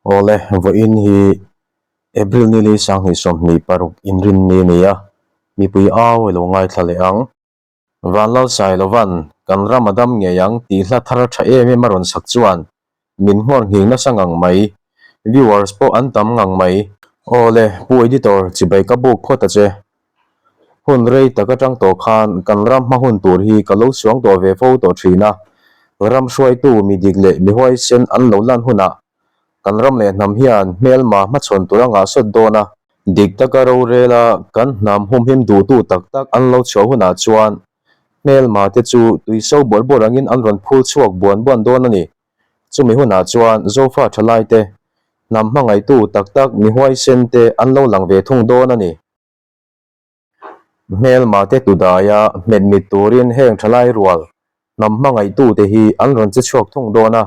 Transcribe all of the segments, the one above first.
Awle, vawiin hi April nili 2026 inrinni a ni a, mipui au i lo ngaithla leh ang. Vanlalsailovan kan ram a dam ngei ang tih hla thar tha em em a rawn sak chuan min nghawr nghing nasa ngang mai, viewers pawh an tam ngang mai. Awle, Pu Editor chibai ka buk phawt a che. Hun rei tak atang tawh khan kan ram hma hun tur hi ka lo suang tawh ve fo tawh thin a, ram hruaitu mi dik leh mi huaisen an lo lan hunah kan ram leh hnam hian hmelma hmachhawn tur a ngahsawt dawn a. Dik taka rorela kan hnam humhim duhtu tak tak an lo chhuah hunah chuan hmelma te chu tui so bawrh bawrh angin an rawn phul chhuak buan buan dawn a ni. Chumi hunah chuan Zofa thalaite, hnam hmangaihtu tak tak mi huaisen te an lo lang ve thung dawn a ni. Hmelma te tudaia hmet mit turin heng thalai rual hnam hmangaihtu te hi an rawn che chhuak thung dawn a,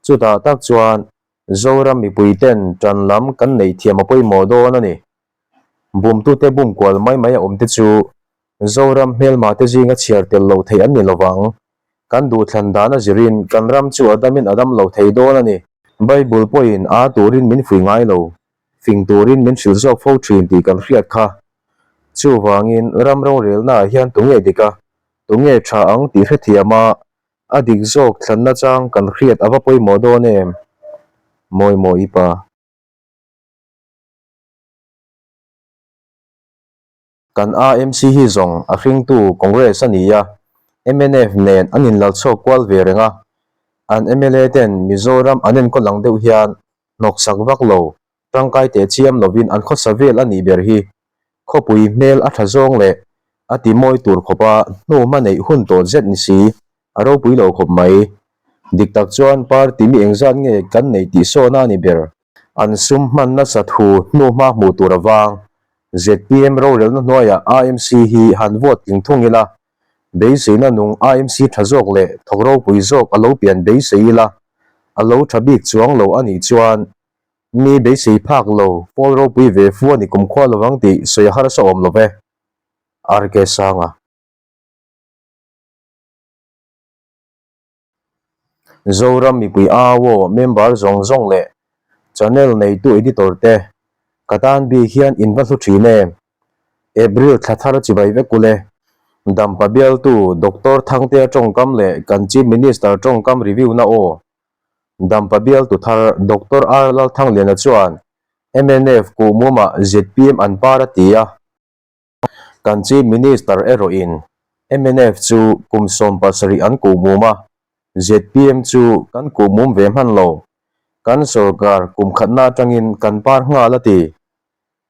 chutah tak chuan Zoram mipui ten tan lam kan neih thiam a pawimawh dawn a ni. Bumtute bum kual mai mai a awm te chu Zoram hmelma te zinga chhiar tel loh theih an ni lovang. Kan duhthlan dan a zirin kan ram chu a damin a dam lo thei dawn a ni. Bible pawhin aa turin min fuih ngai lo. Fing turin min hrilh zawk fo thin tih kan hriat kha. Chuvangin ram rorelnaah hian tunge dik a, tunge tha ang tih hrethiam a, a dik zawk thlanna chang kan hriat a va pawimawh dawn em? Mawimawi pa. Kan AMC hi zawng a hringtu Congress a ni a, mnf nen an inlalchhuak kual ve reng a, an mla ten Mizoram an enkawl ang deuh hian hnawksak vak lo, tangkai teh chiam lovin an khawsa vel a nih ber hi. Khawpui hmel a tha zawng leh a ti mawi tur khawpa hnu hma neih hun tawh zet ni si, a ropui lo khawp mai. Dik tak chuan party mi engzat nge kan nei tih sawna a ni ber. An sum hman nasa thu hnu hma hmuh tur a vang. Zpm rorelna hnuaiah AMC hi han vote tling thung ila, Beiseina nung AMC tha zawk leh thawk ropui zawk a lo pian beisei ila, a lo tha bik chuang lo a nih chuan mi beisei phak lo pawl ropui ve fu a ni kumkhua lovang tih sawi a harsa awm lo ve. RK Sanga. Zoram mipui au member zawng zawng leh channel neitu editor te ka tan bik hian in va hlu thin em. April thla thar chibai vek ule. Dampa bialtu Doctor Thangtea tawngkam leh kan Chief Minister tawngkam review na aw. Dampa bialtu thar Doctor R Lalthangliana chuan mnf kuhmumah zpm an par a ti a. Kan Chief Minister erawhin mnf chu kum 70 an kuhmum a, zpm chu kan kuhmum ve hman lo. Kan sorkar kum khatna atangin kan par nghal a ti.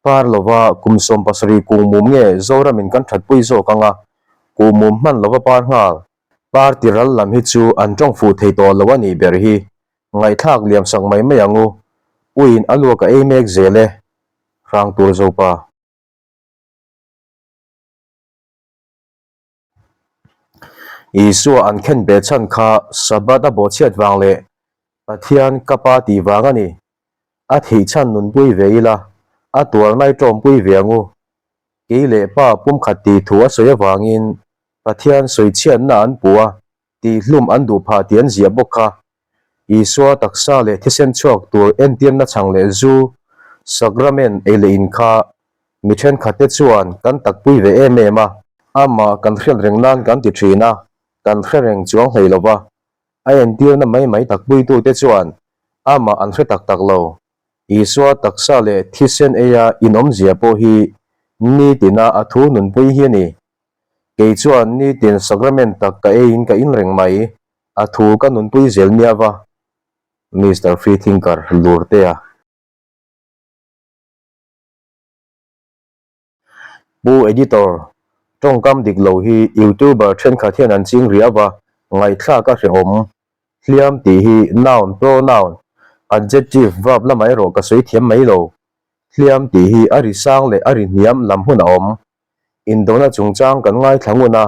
Par lova kum 70 kuhmum nge Zoramin kan thatpui zawk ang a, kuhmum hman lova par nghal. Party ral lam hi chu an tawng fuh thei tawh lo a nih ber hi. Ngaihthlak liam sak mai mai ang u. Uiin a luak a ei mek zel e. Hrang tur Zopa. Isua an khen ve chhan kha Sabbath a bawhchhiat vang leh Pathian ka pa tih vang a ni. A theih chhan nunpui ve ila, a tuarnai tawmpui ve ang u. Kei leh pa pumkhat tih thu a sawi avangin Pathian sawichhiatna an puh a, Tihhlum an duh phah tih an ziah bawk kha. Isua taksa leh thisen chhuak tur entirna chhang leh zu, sacrament, ei leh in kha mi thenkhatte chuan kan takpui ve em em a. Amah kan hriat reng nan kan ti thin a, kan hre reng chuang hlei lo va. A entirna mai mai takpuitute chuan amah an hre tak tak lo. Isua taksa leh thisen eia inawmzia pawh hi nitina a thu nunpui hi a ni. Kei chuan nitin sacrament tak ka eiin ka in reng mai, a thu ka nunpui zel nia va, Mister Freethinker Lurtea. Pu Editor, tawngkam dik lo hi YouTuber thenkhat hian an ching riau va, ngaihthlak a hrehawm. Hliam tih hi noun, pronoun, adjective, verb lamah erawh ka sawi thiam mai lo. Hliam tih hi a ri sang leh a ri hniam lam hun a awm. Indona chungchang kan ngaithla ngun a,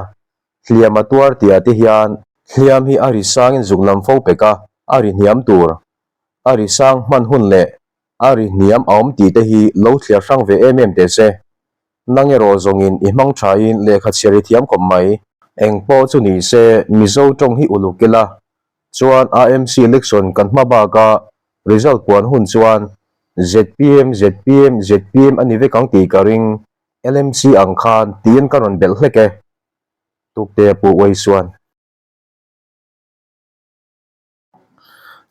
hliam a tuar tih ah te hian hliam hi a ri sangin zuk lam fo pek a, a ri hniam tur. A ri sang hman hun leh a ri hniam a awm tih te hi lo thliar hrang ve em em teh se. Nang erawh zawngin i hmang thain lehkha chhiar i thiam khawp mai. Eng pawh chu ni se Mizo tawng hi uluk ila, chuan AMC election kan hma bak a. Result puan hun chuan zpm, zpm, zpm a ni vek ang tih ka ring, LMC ang khan tiin ka rawn belh hlek e. Tuktea Pu Uai chuan.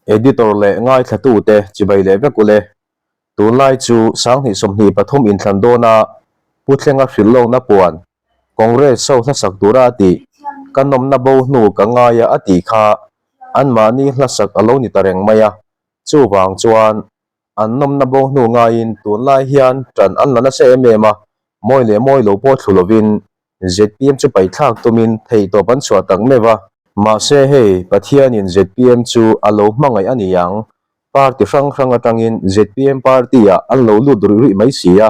Editor leh ngaithlatute chibai leh vek ule. Tunlai chu 2023 inthlan dawna Pu Thlenga hrilh lawkna puan Congress ho hlasak tura a tih, ka nawmna bo hnu ka ngai a a tih kha anmahni hlasak a lo ni ta reng mai a. Chuvang chuan an nawmna bo hnu ngaiin tunlai hian ṭan an la nasa em em a, mawi leh mawi lo pawh thlu lovin zpm chu paithlak tumin theihtawp an chhuah tak meuh a. Mahse hei, Pathianin zpm chu a lo hmangaih a ni ang, party hrang hrang atangin zpm party-ah an lo lut ruih ruih mai si a,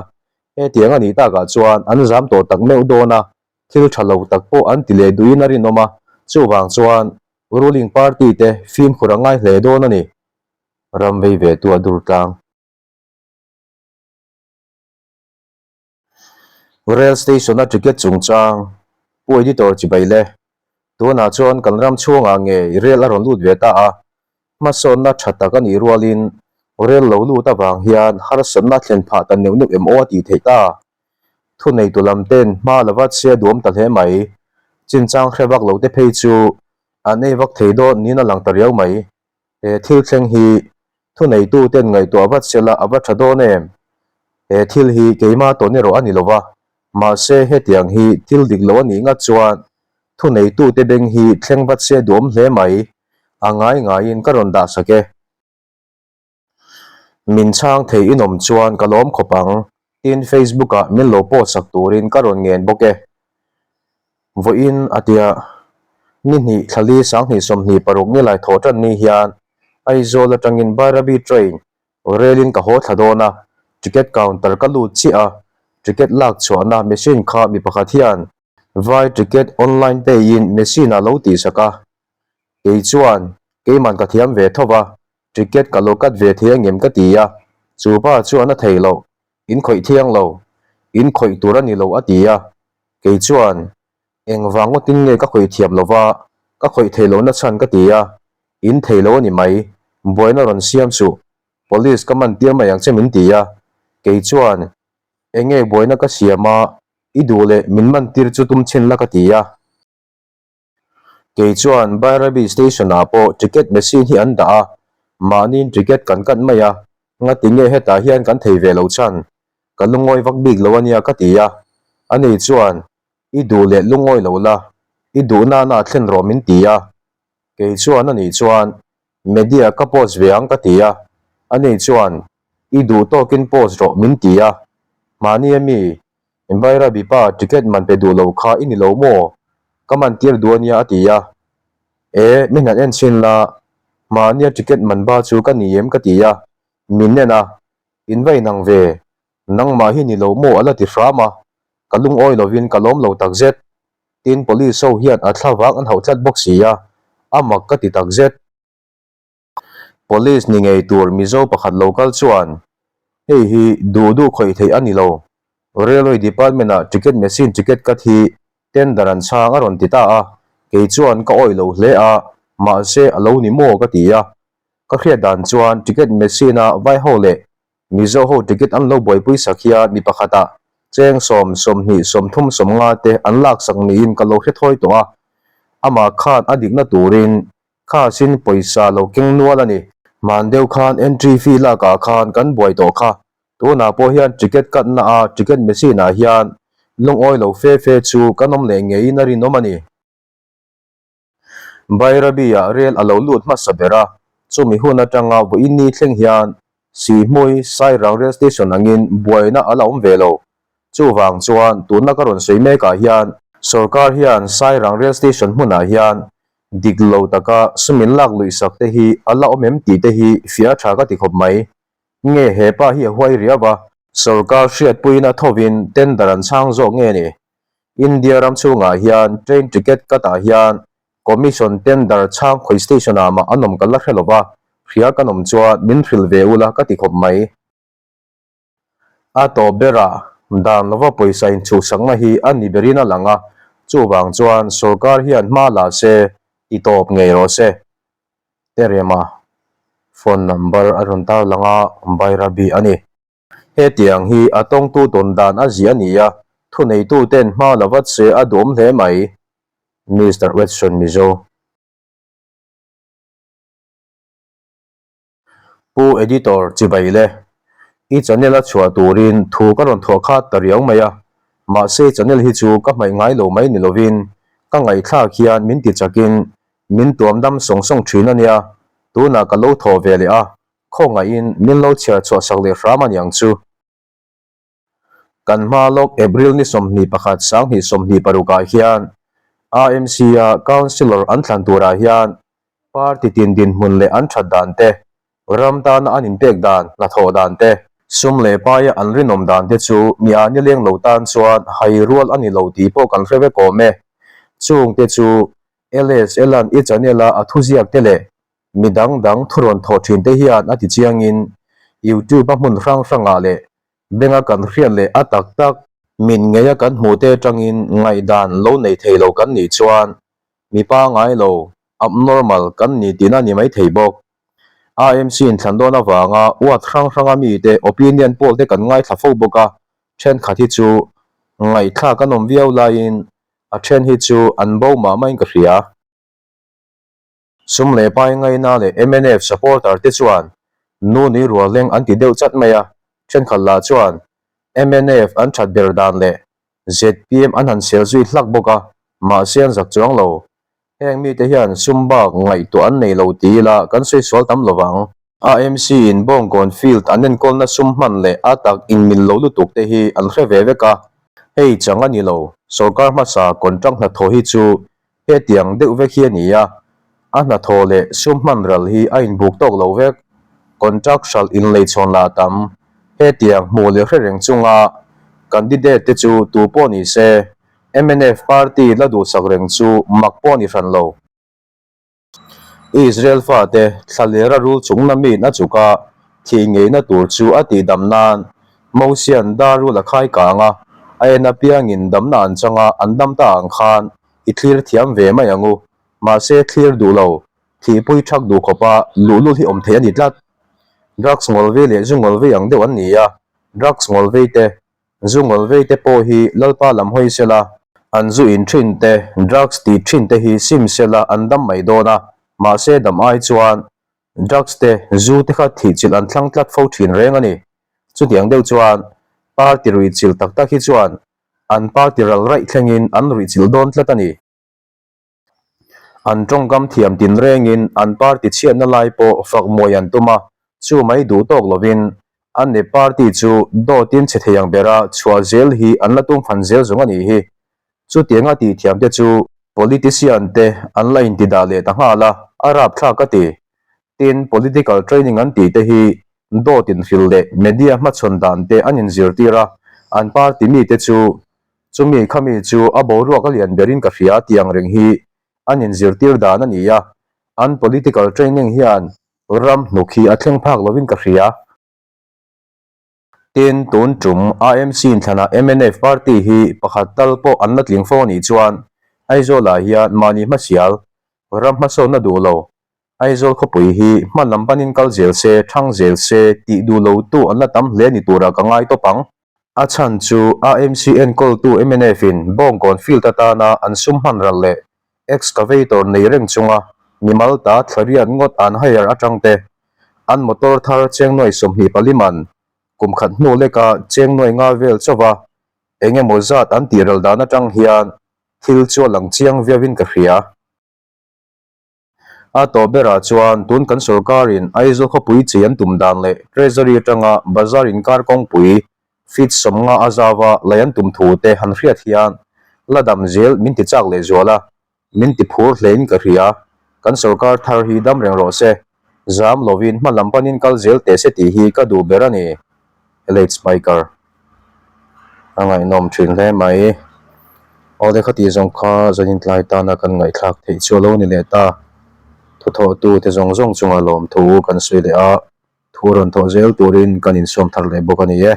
hetiang a nih takah chuan an zam tawh tak meuh dawn a, thil tha lo tak pawh an ti leh duhin a rinawm a, chuvang chuan ruling party te fimkhur a ngai hle dawn a ni. Ram vei ve tu a dur tlang. Rail station a ticket chungchang Pu Editor chibai le. Tunah chuan kan ram chhungah ngei rail a rawn lut ve ta a, hmasawnna tha tak a nih rualin rail lo lut avang hian harsatna thlen phah ta neuh neuh em aw a tih theih ta. Thuneitu lam ten hma la vat se a duam ta hle mai. Chinchang hre vak lo te phei chu an ei vak thei dawn niin a lang ta riau mai. He thil thleng hi thuneitu ten ngaihtuah vat sela a va tha dawn em? He thil hi keimah tawn erawh a ni lo va, mahse hetiang hi thil dik lo a nih ngat chuan thuneitu te beng hi thleng vat se duhawm hle mai, a ngai ngaiin ka rawn dah sak e. Min chhang thei inawm chuan ka lawm khawp ang, tin Facebook ah min lo post sak turin ka rawn ngen bawk e. Vawiin a tia, ni hnih thlali 2026 nilai thawh tan ni hian Aizawl atangin Bairabi train rel in ka haw thla dawn a, ticket counter ka lut chiah a, ticket lak chhuahna machine kha mi pakhat hian vai ticket online pay in machine ah lo tihsak a, kei chuan keiman ka thiam ve tho va, Ticket ka lo cut ve thei angem ka ti a, chu pa chuan a thei loh, in khawih thiang lo, in khawih tur a ni lo a ti a, kei chuan engvang ngawtin nge ka khawih thiam lo va, ka khawih thei lo na chhan ka ti a, in thei lo a ni mai, buaina rawn siam suh, police ka man tir mai ang che min ti a, kei chuan enge buaina ka siam a, i duh leh min man tir chu tum chhin la ka ti a. Kei chuan Bairabi station ah pawh ticket machine hi an dah a, mahniin ticket kan cut mai a, ngati nge hetah hian kan thei ve lo chhan, ka lungawi vak bik lo ania ka ti a, ani chuan i duh leh lungawi lo la, i duh nana thlen rawh min ti a, kei chuan ani chuan media ka post ve ang ka ti a, ani chuan i duh tawkin post rawh min ti a, mahni ami Bairabi pa ticket man pe duh lo kha i ni lo maw? Ka man tir duh ania a ti a. E, min han en chhin la, mahnia ticket man ba chu ka ni em ka ti a, min en a, in va inang ve, nangmah hi ni lo maw a la ti hram a, ka lungawi lovin ka lawm lo takzet. Tin, police ho hian a thlavang an hauh tlat bawk si a, a mak ka ti takzet. Police ni ngei tur Mizo pakhat lo kal chuan hei hi duh duh khawih theih a ni lo. Railway Department ah ticket machine ticket cut hi tender an chhang a rawn ti ta a, kei chuan ka awih lo hle a, mahse a lo ni maw ka ti a. Ka hriat dan chuan ticket machine a vai ho leh Mizo ho ticket an lo buaipui sak hian mi pakhatah cheng sawm, 20, 30, 50 te an laksak niin ka lo hre thawi tawh a, amah khan a dikna turin Khasin pawisa lo keng nual a ni. Hman deuh khan entry fee lakah khan kan buai tawh kha. Tunah pawh hian ticket cut na a ticket machine ah hian lungawi lo fe fe chu kan awm leh ngeiin a rinawm a ni. Bairabi ah rel a lo lut hmasa ber a, chumi hun atanga vawiin ni thleng hian Sihhmui Sairang Rail Station angin buaina a la awm ve lo. Chuvang chuan tuna ka rawn sawi mekah hian sorkar hian Sairang Rail Station hmunah hian Dik lo taka sumin lak luih sak te hi a la awm em tih te hi fiah tha ka ti khawp mai. Nge he pa hi a huai riau a, sorkar hriatpuiin a thovin tender an chhang zawk nge ni? India ram chhungah hian train ticket cut ah hian commission tender chhang khawi station ah mah an awm ka la hre lo va, hria kan awm chuan min hrilh ve ula ka ti khawp mai. A tawp berah dan lova pawisa inchhuhsakna hi a ni berin a lang a, chuvang chuan sorkar hian hma la se, ti tawp ngei rawh se. Terema. Phone number a rawn tarlang a, Bairabi a ni. Hetiang hi a tawngtu tawn dan a ziah a ni a, thuneituten hma la vat se a duhawm hle mai. Mister Watson Mizo. Pu Editor chibai le. I channel a chhuah turin thu ka rawn thawh khat ta riau mai a, mahse i channel hi chu ka hmaih ngai lo mai ni lovin ka ngaihthlak hian min ti chakin min tuam dam sawng sawng thin a nia, tunah ka lo thawh ve leh a, khawngaihin min lo chhiar chhuah sak leh hram a niang chu. Kan hma lawk April ni 21 2026 ah hian AMC-a Councillor an thlan turah hian party tin dinhmun leh an that dan te, ram tana an inpek dan, hnathawh dan te, sum leh paia an rinawm dan te chu mi a nileng lo tan chuan hai rual a ni lo tih pawh kan hre vek awm e. Chung te chu LSL-a'n i channel-a a thuziak te leh Mi dang dang thu rawn thawh thin te hian a ti chiangin YouTube a hmun hrang hrangah leh benga kan hriat leh a tak tak min ngeia kan hmuh te atangin ngaihdan lo nei thei lo kan nih chuan mi pangai lo, abnormal, kan ni tihna ni mai thei bawk. AMC inthlan dawn avanga ward hrang hranga mite opinion poll te kan ngaithla fo bawk a, thenkhat hi chu ngaihthlak an awm viau laiin a then hi chu an bo mah maiin ka hria. Sum leh pai ngaina leh mnf supporter te chuan nu nui rual leng an ti deuh chat mai a, thenkhat lah chuan mnf an that ber dan leh zpm an han sel zui hlak bawk a, mahse an zak chuang lo. Heng mite hian sum bak ngaihtuah an nei lo ti ila kan sawi sual tam lo vang. AMC in Bawngkawn field an enkawlna sum hman leh a tak inmil lo lutuk te hi an hre ve vek a, hei chang a ni lo, sorkar hmasa contract hnathawh hi chu Hetiang deuh vek hi a ni a, a hnathawh leh sum hman ral hi a inbuk tawk lo vek. Contract hralh inleichhawn lah tam. Hetiang hmuh leh hre reng chunga candidate te chu tu pawh ni se, mnf party la duhsak reng chu mak pawh ni hran lo. Israel fate thlalera rul chungna miin a chuk a, thih ngeina tur chu a tihdam nan Mosian dar rul a khai kang a, a en apiangin damna an chang a, an dam ta ang khan i thlir thiam ve mai ang u. Mahse thlir duh lo, thihpui thak duh khawpa luhlul hi awm thei a ni tlat. Drugs ngawlvei leh zu ngawlvei ang deuh an ni a, drugs ngawlvei te Zu ngawlvei te pawh hi Lalpa lam hawi sela, an zu in thin te, drugs tih thin te hi sim sela an dam mai dawn a, mahse dam ai chuan drugs te, zu te kha thih chilh an thlang tlat fo thin reng a ni. Chutiang deuh chuan party ruih chilh tak tak hi chuan an party ral raih thlengin an ruih chilh dawn tlat a ni. An tawngkam thiam tinrengin an party chhiatna lai pawh fak muai an tum a, chu mai duh tawk lovin an ne party chu dawtin chhe thei ang bera chhuah zel hi an la tum fan zel zawng a nih hi. Chutianga tih thiamte chu politician te an la intidah leh ta nghal a, a rapthlak a ti. Tin, political training an tih te hi dawt inhrilh leh media hmachhawn dan te an inzirtir a, an party mite chu Chumi khami chu a boruak a lian berin ka hria tih ang reng hi an inzirtir dan a ni a, an political training hian ram hnuk hi a thleng phak lovin ka hria. Tin, tun tum AMC inthlanah mnf party hi pakhat tal pawh an la tling fo a nih chuan Aizawlah hian mahni hmasial, ram hmasawnna duh lo, Aizawl khawpui hi hman lam panin kal zel se, thang zel se tih duh lotu an la tam hle ni turah ka ngai tawp ang. A chhan chu AMC enkawltu mnf in Bawngkawn field atana an sum hman ral leh excavator nei reng chunga mimal ta thlariat ngawt an hire atang te, an motor thar chengnuai 24 man kum khat hnu leka chengnuai nga vel chauva eng emaw zat an tih ral dan atang hian thil chu a lang chiang viauin ka hria. A tawp berah chuan tun kan sorkarin Aizawl khawpui chei an tum dan leh Treasury atanga bazar inkar kawngpui feet 50 a zauva lei an tum thu te han hriat hian la dam zel min ti chak leh zual a, min ti phur hlein ka hria. Kan sorkar thar hi dam reng rawh se, zam lovin hma lam panin kal zel teh se tih hi ka duh ber a ni. LH Biker. A ngaihnawm thin hle mai. Aw le khati zawng kha zanin tlai tana kan ngaihthlak theih chu a lo ni leh ta. Thuthawhtu te zawng zawng chunga lawmthu kan sawi leh a, thu rawn thawh zel turin kan insawm thar leh bawk a ni e.